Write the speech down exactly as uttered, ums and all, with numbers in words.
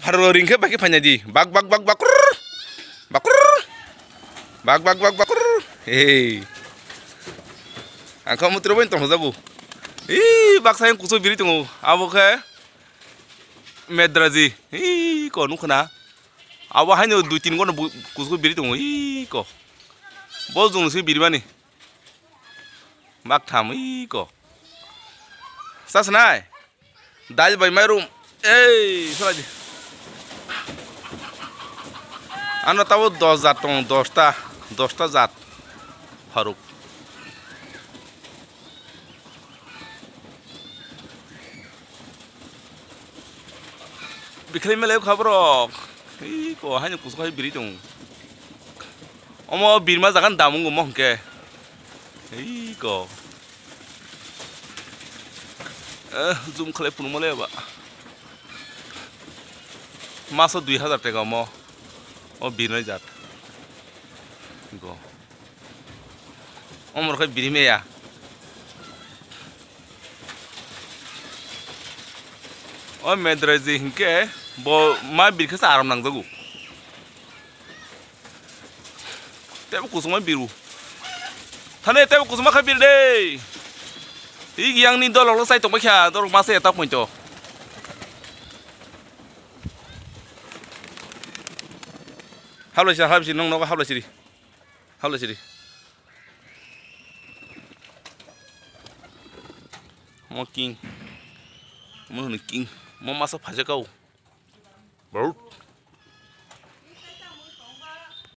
Pharo ring khe baki phaina di. Bak, bak, bak, bak, krrr. Bak, krrr. Bak, bak, bak, bak, krrr. Hey. Ang kha mutro bai tong jago. Ih, baksa yang kusu biri tongo. Abo khe medraji. Ih, ko nukhna. Abo haino dui tin gono bu-, kusu biri tongo. Ih, ko. Bo jung si biri mani. Bak tham, ih, ko. Sasnai. Dal bai mairum. Ei, salai di. Ano tabo dos jat tong, dos ta, dos ta jat. Pharuk. Bikhali mele khabrok. Ih, ko haino kusu khai biri tong. Omo birma jagan damung mo hwnkhe. Ih, ko. Eh, zoom khlai phunukma le ba. Maso dui hazar taka omo. O birnai jat. Go. Omor khai biri meya. O medrai je hinkhe bo ma birkhe sa aram nangjago. Tebo kusuma biru. Thane tebo kusuma kha bir de. Igi yang ni dolok lo sai tongma kha, dolok ma sai ta pointo. Habla siri, habla siri, nong nogo habla siri. Habla siri. Mo king. Mo hwnwi king. Mo masa phajakao. Brut.